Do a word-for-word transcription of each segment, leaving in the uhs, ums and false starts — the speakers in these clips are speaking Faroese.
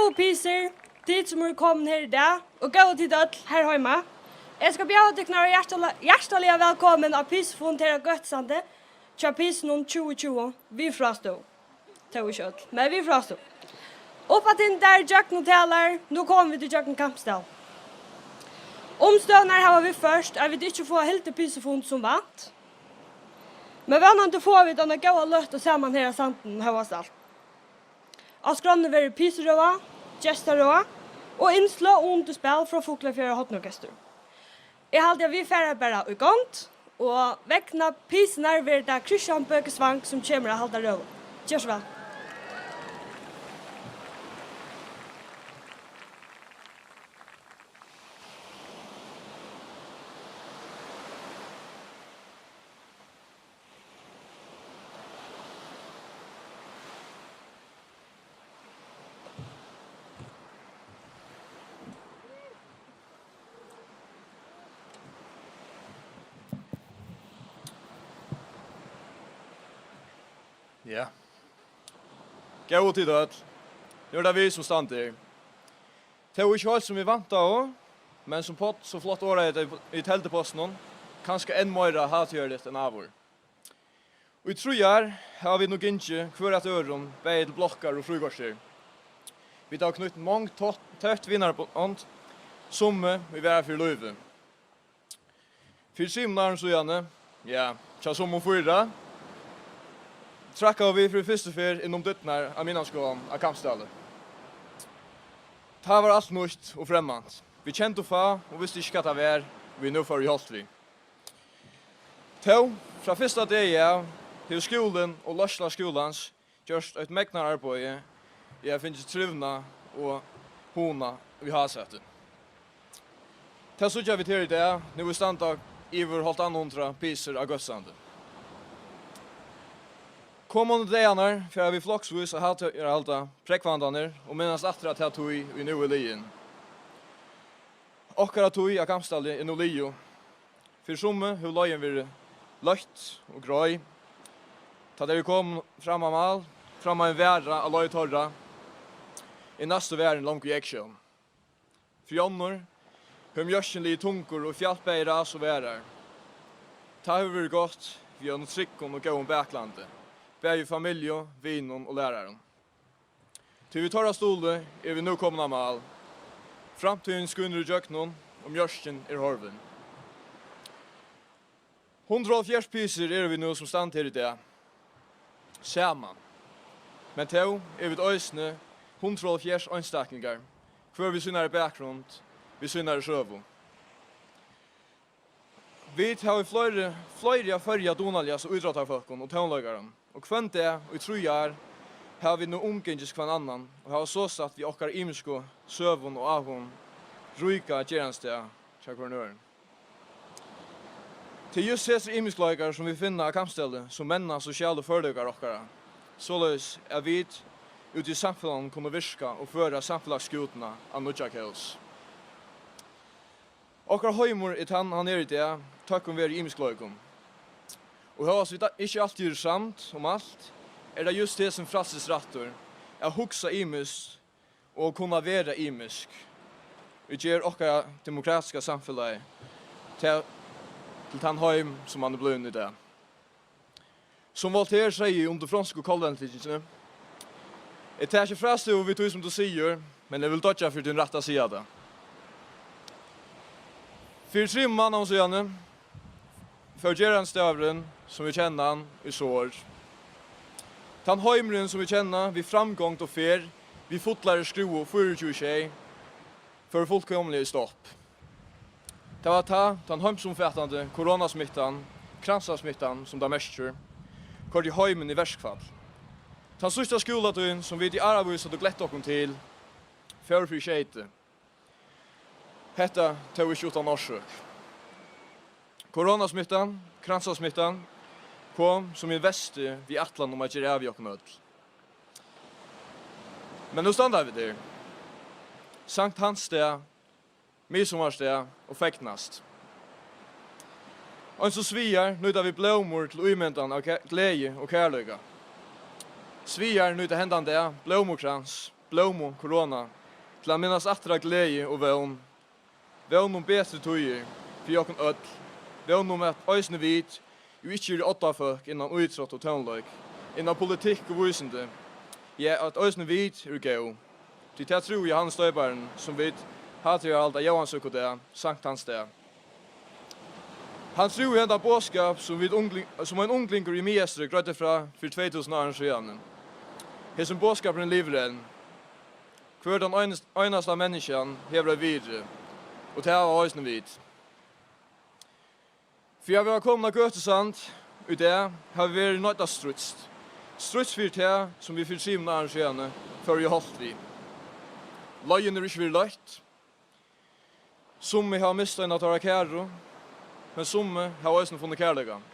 Góðu pisur, tit sum eru komin her í dag, og góðu tit øll her heima. Eg skal bjóða tykkum hjartaliga, hjartaliga vælkomin á pisufund her á Gøtusandi hjá Pisunum tjúgu tjúgu við frástøðu. Tó ikki øll, men við frástøðu. Upp á tindar, gjøgnum talar, nú koma vit ígjøgnum Kambsdal. Umstøðurnar hava viðført, at vit ikki fáa hildið pisufund sum vant. Men vónandi fáa vit eina góða løtu saman her á Sandinum hóast alt. Á skránni verður pisurøða, gestarøða og innsløg og undirspæl frá Fuglafjarðar Hornorkestur. Eg haldi, at vit fara bara í gongd, og vegna pisurnar verður tað Kristian Bøke Svang, sum kemur at halda røðu. Ger so væl. Ja. Góðu tit øll. Nú er tað vit, sum standa her. Tó ikki heilt sum vit væntaðu, men sum Páll so flott orðaði tað í teldupostinum, kanska enn meira hátíðarligt enn áður. Í trý ár hava vit nú gingið hvør at øðrum, bæði til blokkar og fríkorter. Vit hava knýtt mong tøtt, tøtt vinarbond, summi ið vara fyri lívið. Fyri trimum árum síðani, ja, hjá summum fýra, trakkaðu vit fyri fyrstu ferð inn um dyrnar á miðnámsskúlan á Kambsdali. Tá var alt nýtt og fremmant. Vit kendu fá og vistu ikki, hvat tað var, vit nú fóru í holt við. Tó, frá fyrsta degi av, hevur skúlin og leiðsla skúlans gjørt eitt megnararbeiði í at fingið trivnað og hugna í hásæti. Tað síggja vit her í dag, nú vit standa yvir hálvtannað hundrað pisur á Gøtusandi. Komandi dagarnar fara vit floksvís at halda, halda prógvandarnar og minnast aftur á ta tíð, ið nú er liðin. Okkara tíð á Kambsdali er nú liðug. Fyri summi hevur leiðin verið løtt og greið. Tá tey eru komin fram á mál, fram á ein varða á leið teirra, er næstu varðin longu í eygsjón. Fyri onnur hevur mjørkin ligið tungur og fjalt bæði ræs og varðar. Tá hevur verið gott við einum tryggum og góðum baklandi, bæði í familju, vinum og lærarum. Tí við teirra stuðli eru vit nú komin á mál. Framtíðin skínur ígjøgnum, og mjørkin er horvin. Hundrað og hálvfjerðs pisur eru vit nú, sum standa her í dag. Saman. Men tó eru vit eisini hundrað og hálvfjerðs einstaklingar, hvør við sínari bakgrund, við sínari søgu. Vit hava í fleiri, fleiri av Føroya dugnaligastu ítróttarfólkum og tónleikarum, og hvønn dag í trý ár hava vit nú umgingist hvønn annan og hava sostatt við okkara ymisku søgum og áhugum ríka gerandisdagar hjá hvørjum øðrum. Tað er júst hesir ymiskleikar, sum vit finna á Kambsdali, sum menna sosialu førleikar okkara, soleiðis at vit úti í samfelagnum kunnu virka og føra samfelagsskútuna á nýggja kós. Okkara heimur er tann, hann er í dag, tøkkum veri ymiskleikum. Og hóast vit ikki altíð eru samd um alt, er tað júst hesin frælsisrættur at hugsa ymiskt og kunna vera ymisk, ið ger okkara demokratiska samfelag til, til tann heim, sum hann er blivin í dag. Sum Voltaire segði undir fronsku kollveltingini: "Eg taki fræstøðu við tí, sum tú sigur, men eg vil doyggja fyri tín rætt at siga tað." Fyri trimum mánaðum síðani fór gerandisdagurin, sum vit kenna hann, í sorg. Tann heimurin, sum vit kenna, við framgongd og ferð, við fullari skrúvu fýraogtjúgu sjey, fór fullkomiliga í stopp. Tað var tá, tann heimsumfatandi koronasmittan, kransasmittan, sum tað merkir, koyrdi heimin í verkfall. Tann síðsta skúlatíðin, sum vit í áravís høvdu glett okkum til, fór fyri skeyti. Hetta tó ikki uttan orsøk. Koronasmittan, kransasmittan, kom sum ein vesti við ætlan um at gera av við okkum øll. Men nú standa vit her. Sankt Hans dag, midsummarsdag og fegnast. Eins og sviar nýta vit blómur til ímyndan av kæ-, gleði og kærleika. Sviar nýta hendan dag blómukrans blómu korona, til at minnast aftur á gleði og vón. Vón um betri tíðir fyri okkum øll. Vón um, at eisini vit, ið ikki eru oddafólk innan ítrótt og tónleik, innan politikk og vísindi, ja, at eisini vit eru góð. Tí tað trúði Jóhannes Doyparin, sum vit hátíðarhalda Jóansøkudag, Sankt Hans dag. Hann trúði henda boðskap, sum vit ungling-, sum ein unglingur í Miðeystri greiddi frá fyri tvey túsund árum síðani. Hesin boðskapurin livir enn. Hvør tann einast-, einasta menniskjan hevur eitt virði, og tað hava eisini vit. Fyri at vera komin á Gøtusand í dag, hava vit verið noydd at stríðst. Stríðst fyri tað, sum vit fyri trimum árum síðani fóru í holt við. Leiðin hevur ikki verið løtt. Summi hava mist ein av teirra kæru, men summi hava eisini funnið kærleikan.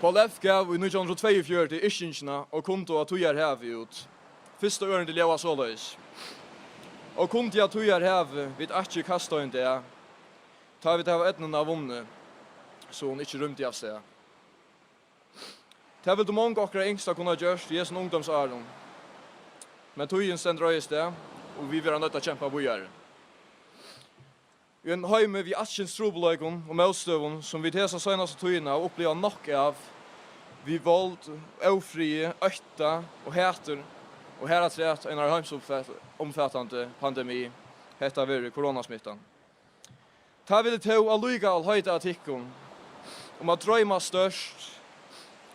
Poul F. gav í nítjan hundrað og tveyogfjøruti yrkingina Og kundu á tíðarhavi út. Fyrsta ørindi ljóðar soleiðis: Og kundi á tíðarhavi vit akki kasta ein dag, tá vit hava eydnuna vunnið, so hon ikki rýmdi av stað. Tað vildu mong okkara yngstu kunna gjørt í hesum ungdómsárum, men tíðin stendur ei í stað, og vit verða noydd at kempa víðari. Í einum heimi við alskyns trupulleikum og mótstøðum, sum vit hesa seinastu tíðina hava upplivað nokk av, við vald, ófriði, ótta og hatur, og harafturat einari heimsumfat-, umfatandi pandemi, hetta verður koronasmittan. Tá vil eg tó allíkavæl heita á tykkum um at droyma stórt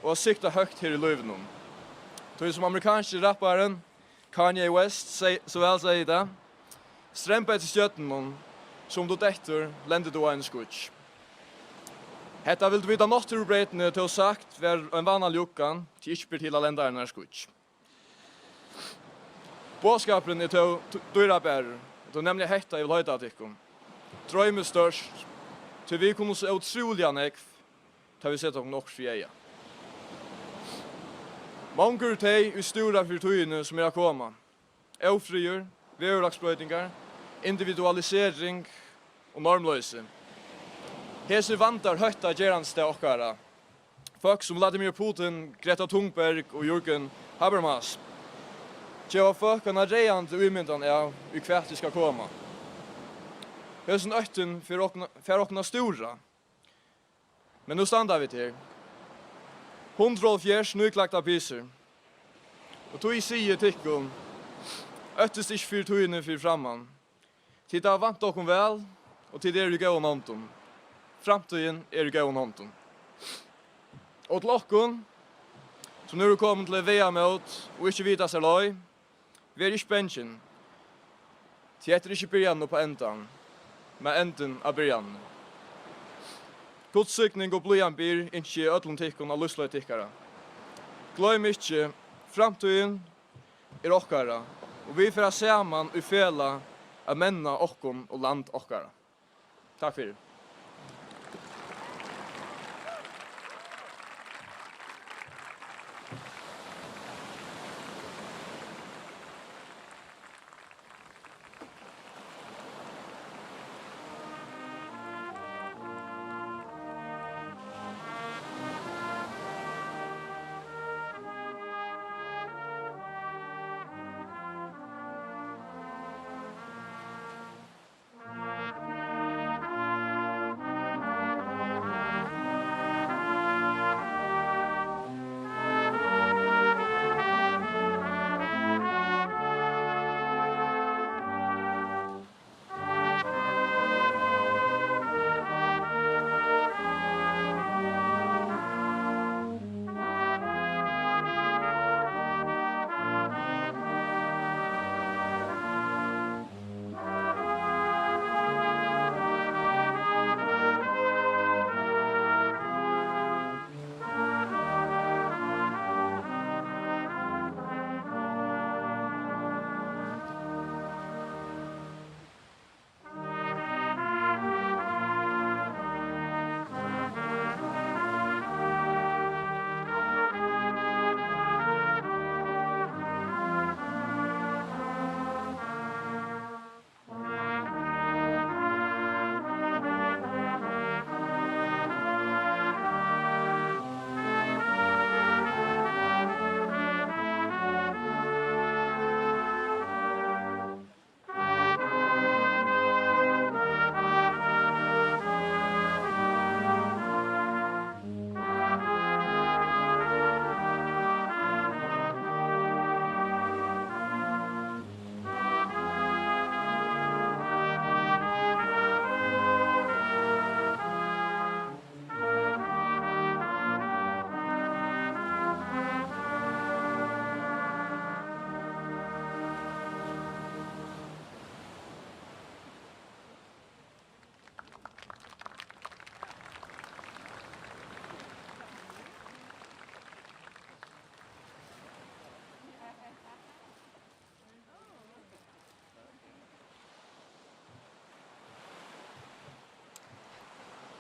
og at sikta høgt her í lívinum. Tí sum amerikanski rapparin Kanye West seg-, so væl segði tað: "Stremba eftir stjørnunum, sum tú dettur, lendir tú á einum skýggj." Hetta vildu vit á náttúrubreytini tó sagt var ein vánalig uggan, tí ikki ber til at lenda á einari skýggj. Boðskapurin er tó t-, dýrabarur, tað er nemliga hetta, eg vil heita á tykkum: Droymið stórt, tí vit kunnu so ótrúliga nógv, tá vit seta okkum okkurt fyri eyga. Mong eru tey, ið stúra fyri tíðini, sum er at koma. Ófriður, veðurlagsbroytingar, individualisering og normloysi. Hesir vandar hótta gerandisdag okkara. Fólk sum Vladimir Putin, Greta Thunberg og Jürgen Habermas geva fólk eina ræðandi ímyndan av, í hvat ið skal koma. Hesin óttin fer okkum, fær okkum at stúra. Men nú standa vit her. Hundrað og hálvfjerðs nýklaktar pisur. Og tí sigi eg tykkum, óttist ikki fyri tíðini fyri framman. Tit hava vant okkum væl, og tit eru í góðum hondum. Framtíðin er í góðum hondum. Og til okkum, sum nú eru komin til eitt vegamót og ikki vita sær leið, verið ikki bangin, tí hetta er ikki byrjanin upp á endan, men endin á byrjanini. Guds signing og blíðan byr ynski eg øllum tykkum á lívsleið tykkara. Gloym ikki, framtíðin er okkara, og vit fara saman í felag at menna okkum og land okkara. Takk fyri.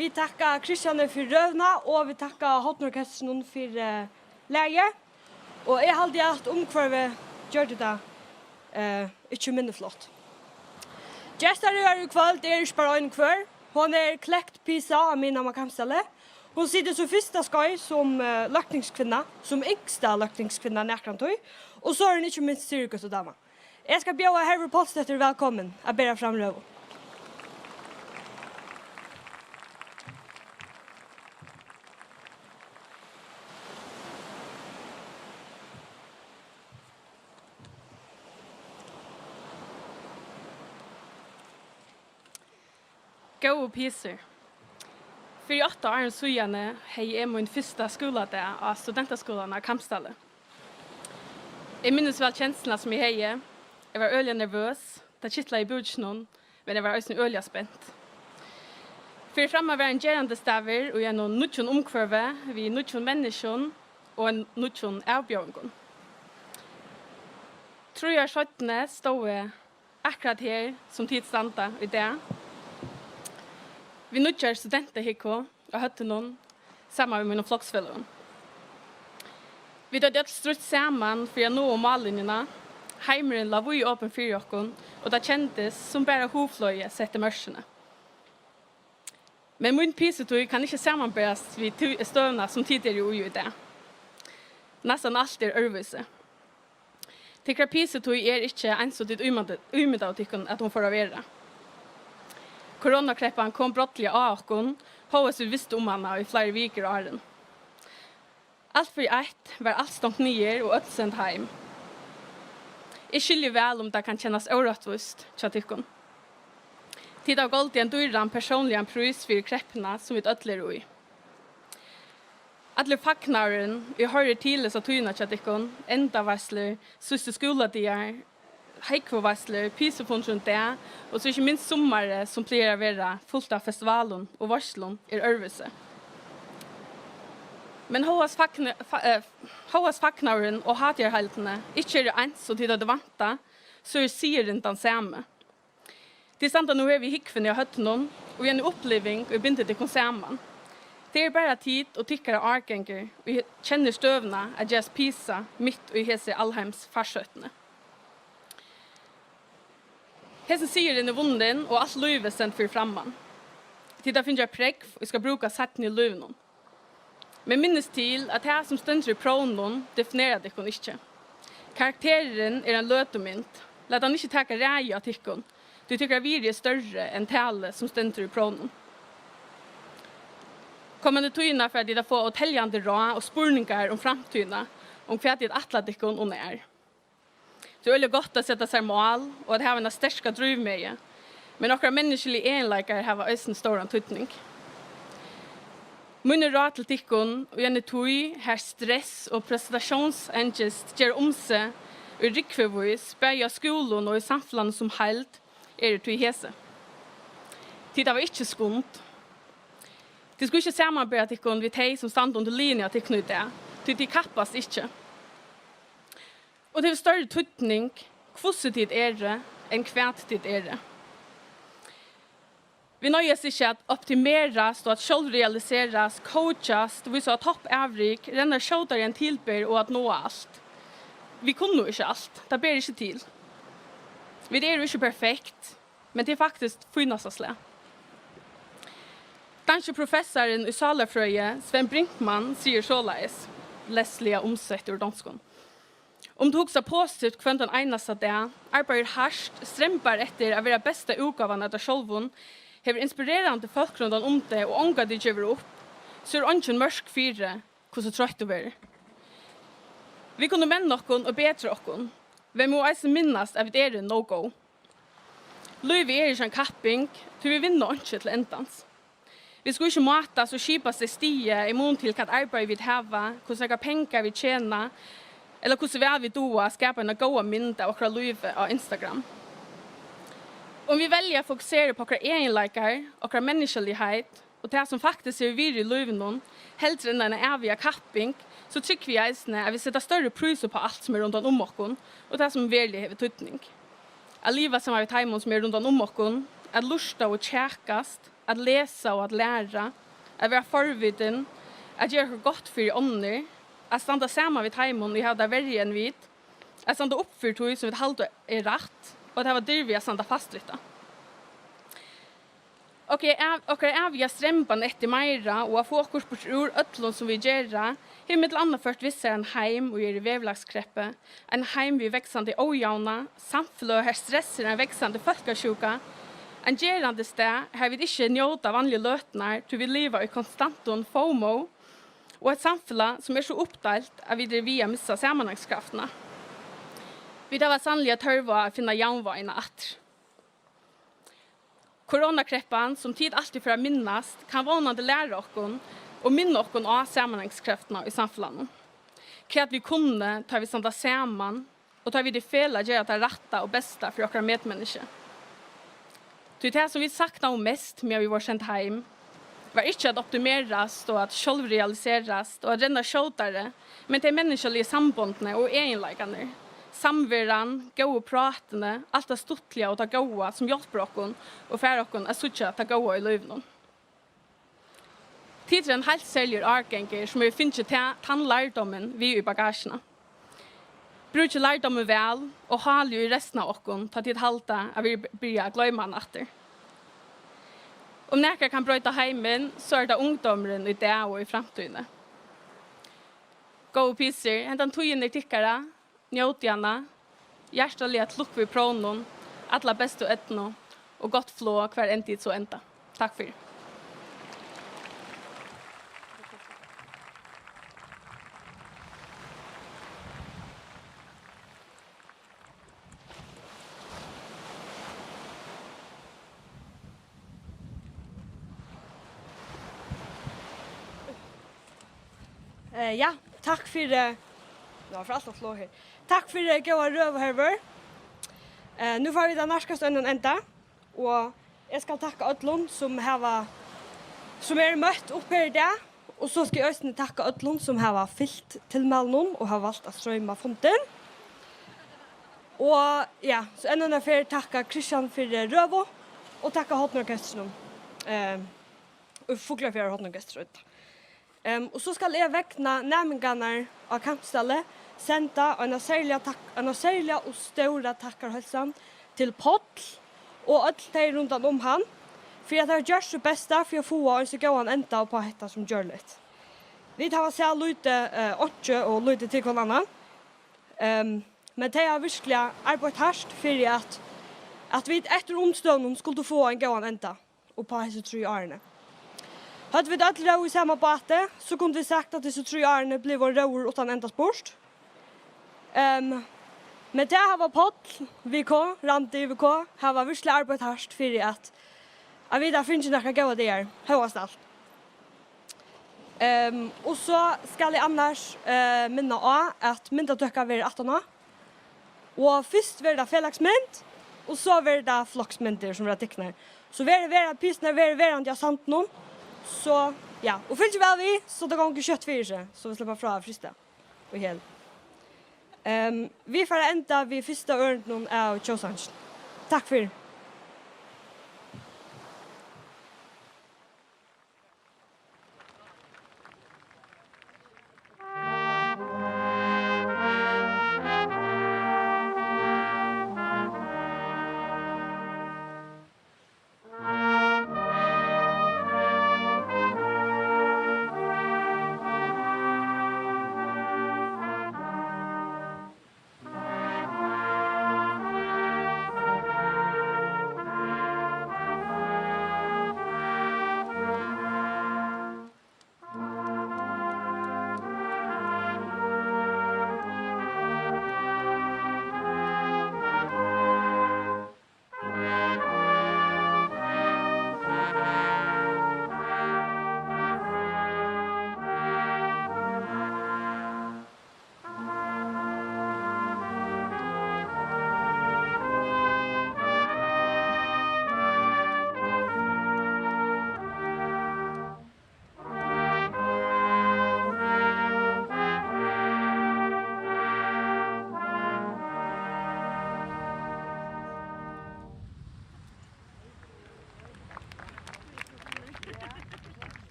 Vit takka Kristiani fyri røðuna, og vit takka Hornorkestrinum fyri, eh, lagið. Og eg haldi, at umhvørvið gjørdi tað, eh, ikki minni flott. Gestir í kvøld er ikki bara ein hvør. Hon er klekt pisa av Miðnámi á Kambsdali. Hon situr so fyrsta skeið sum, eh, løgtingskvinna, sum yngsta løgtingskvinna nakrantíð, og so er hon ikki minst syrigøtudama. Eg skal bjóða Hervør Poulsdóttir vælkomin at bera fram røðu. Góðu pisur. Fyri átta árum síðani hevði eg mín fyrsta skúladag á Studentaskúlanum á Kambsdali. Eg minnist væl kensluna, sum eg hevði. Eg var øgiliga nervøs, tað kitlaði í búkinum, men eg var eisini øgiliga spent. Fyri framman var ein gerandisdagur í einum nýggjum umhvørvi við nýggjum menniskjum og ein nýggjum avbjóðingum. Trý ár seinni stóð eg akkurát her, sum tit standa í dag, við nýggjari studentahúgvu á høvdinum, saman við mínum floksfeløgum. Vit høvdu øll strítt saman fyri at náa mállinjuna. Heimurin lá víðopin fyri okkum, og tað kendist, sum bara hugflogið setti mørkini. Men mín pisutíð kann ikki samanberast við tí støðuna, sum tit eru í í dag. Næstan alt er øðrvísi. Tykkara pisutíð er ikki eins, og tit ímynda-, ímyndaðu tykkum, at hon fór at vera. Koronakreppan kom brádliga á okkum, hóast vit vistu um hana í fleiri vikur áðrenn. Alt fyri eitt var alt stongt niður og øll send heim. Eg skilji væl, um tað kann kennast órættvíst hjá tykkum. Tit hava goldið ein dýran persónligan prís fyri kreppuna, sum vit øll eru í. Allur fagnaðurin, ið hoyrir til hesa tíðina hjá tykkum, endaveitslur, síðstu skúladagar, hógvuveitslur, pisufundur um dag, og so ikki minst summarið, sum plagar at vera fult av festivalum og veitslum, er øðrvísi. Men hóast fagna-, fa-, eh, hóast fagnaðurin og hátíðarhaldini ikki eru eins, sum tit høvdu væntað, so er sigurin tann sami. Tit standa nú her við húgvuni á høvdinum og við eini uppliving, ið bindur tykkum saman. Tað eru bara tit og tykkara árgangur, ið kennir støðuna at gerast pisa mitt í hesi alheims farsóttini. Hesin sigurin er vunnin, og alt lívið stendur fyri framman. Tit hava fingið eitt prógv, ið skal brúkast seinni í lívinum. Men minnist til, at tað, sum stendur í próvnum, definerar tykkum ikki. Karakterurin er ein løtumynd. Lat hann ikki taka ræði á tykkum, tí tykkara virði er størri enn talið, sum stendur í próvnum. Komandi tíðina fara tit at fáa óteljandi ráð og spurningar um framtíðina, um hvat tit ætla tykkum og nær. Tað er øgiliga gott at seta sær mál og at hava eina sterka drívmegi, men okkara menniskjaligu eginleikar hava eisini stóran týdning. Míni ráð til tykkum í eini tíð, har stress og prestatiónsangist ger um seg í rúgvuvís, bæði á skúlum og í samfelagnum sum heild, eru tí hesi. Tit hava ikki skund. Tit skulu ikki samanbera tykkum við tey, sum standa undir liðini á tykkum í dag, tí tit kappast ikki. Og tað hevur størri týdning, hvussu tit eru, enn hvat tit eru. Vit noyðast ikki at optimerast og at sjálvrealiserast, coachast, vísa á toppavrik, renna skjótari enn til ber og at náa alt. Vit kunnu ikki alt. Tað ber ikki til. Vit eru ikki perfekt, men tað er faktiskt fínasta slag. Danski professarin í sálarfrøði, Svend Brinkmann, sigur soleiðis, leysliga umsett úr donskum: Um tú hugsar positivt hvønn tann einasta dag, arbeiðir hart, strembar eftir at vera besta útgávan av tær sjálvum, hevur inspirerandi fólk rundan um teg og ongantíð gevur upp, so eru eingin mørk fyri, hvussu troytt tú verður. Vit kunnu menna okkum og betra okkum, men mugu eisini minnast, at vit eru nóg góð. Lívið er ikki ein kapping, tí vit vinna einki til endans. Vit skulu ikki mátast og skipast eftir stigi í mun til, hvat arbeiði vit hava, hvussu nógvar pengar vit tjena, ella hvussu væl vit duga at skapa eina góða mynd av okkara lívi á Instagram. Um vit velja at fokusera upp á okkara eginleikar, okkara menniskjaligheit og tað, sum faktiskt hevur virði í lívinum, heldur enn eina æviga kapping, so trúgvi eg eisini, at vit seta størri prís upp á alt, sum er rundan um okkum, og tað, sum veruliga hevur týdning. At liva saman við teimum, sum eru rundan um okkum, at lurta og kjakast, at lesa og at læra, at vera forvitin, at gera okkurt gott fyri onnur, at standa saman við teimum, ið hava tað verri enn vit, at standa upp fyri tí, sum vit halda er rætt, og at hava dirvi at standa fast við tað. Okkara av-, okkara æviga stremban eftir meira og at fáa okkurt burtur úr øllum, sum vit gera, hevur millum annað ført við sær ein heim, ið er í veðurlagskreppu, ein heim við vaksandi ójavna, samfeløg, har stress er ein vaksandi fólkasjúka, ein gerandisdag, har vit ikki njóta vanligu løturnar, tí vit liva í konstantum FOMO, og eitt samfelag, sum er so uppdeilt, at vit eru við at missa samanhangskraftina. Vit hava sanniliga tørv á at finna javnvágina aftur. Koronakreppan, sum tit altíð fara at minnast, kann vónandi læra okkum og minna okkum á samanhangskraftina í samfelagnum. Hvat vit kunnu, tá vit standa saman, og tá vit í felag gera tað rætta og besta fyri okkara medmenniskju. Tí tað, sum vit saknaðu mest, meðan vit vóru send heim, var ikki at optimerast og at sjálvrealiserast og at renna skjótari, men tey menniskjaligu sambondini og eginleikarnir, samveran, góðu prátini, alt tað stuttliga og tað góða, sum hjálpir okkum og fær okkum at síggja tað góða í lívinum. Tit eru ein heilt serligur árgangur, sum hevur fingið ta-, tann lærdómin við í bagasjuna. Brúkið lærdómin væl og hálið í restina av okkum, tá tit halda, at vit eru byrjað at gloyma hann aftur. Um nakar kann broyta heimin, so er tað ungdómurin í dag og í framtíðini. Góðu pisur, hendan tíðin er tykkara. Njótið hana. Hjartaliga til lukku við próvnum. Alla bestu eydnu og gott flog, hvar enn tit so enda. Takk fyri. Eh, ja, takk fyri, nú, fyri alt at flá her. Takk fyri góða røðu, Hervør. Eh, nú fara vit at nærkast einum enda, og eg skal takka øllum, sum hava, sum eru møtt upp her í dag, og so skal eg eisini takka øllum, sum hava fylgt tilmælinum og hava valt at stroyma fundin. Og ja, so enn eina ferð takka Kristian fyri røðu, og takka Hornorkestrinum, eh, og Fuglafjarðar Hornorkestur. Em, og so skal eg vegna næmingarnar á Kambsdali senda eina serliga takk, eina serliga og stóra takkarheilsan til Páll og øll tey rundan um hann, fyri at hava gjørt sítt besta fyri at fáa ein so góðan enda upp á hetta sum gjørligt. Vit hava sæð lítið, eh, einki og lítið til hvønn annan. Em, men tey hava virkliga arbeitt hart fyri at, at vit eftir umstøðunum skuldu fáa ein góðan enda upp á hesi trý árini. Høvdu vit øll róð í sama báti, so kundu vit sagt, at hesi trý árini blivu ein róður uttan endaspurt. Ehm, men tað hava Páll V K, Randi V K, hava virkliga arbeitt hart fyri at, at vit hava fingið nakrar góðar dagar, hóast alt. Ehm, og so skal eg annars, eh, minna á, at myndatøka verður aftaná. Og fyrst verður tað felagsmynd, og so verður tað floksmyndir, sum verða tiknar. So verður, verða, pisurnar verður verandi á sandinum. So, ja, og fylgið væl við, so tað gongur skjótt fyri seg, so vit sleppa frá at frysta í hel. Ehm, vit fara at enda við fyrsta ørindinum av tjóðsanginum. Takk fyri.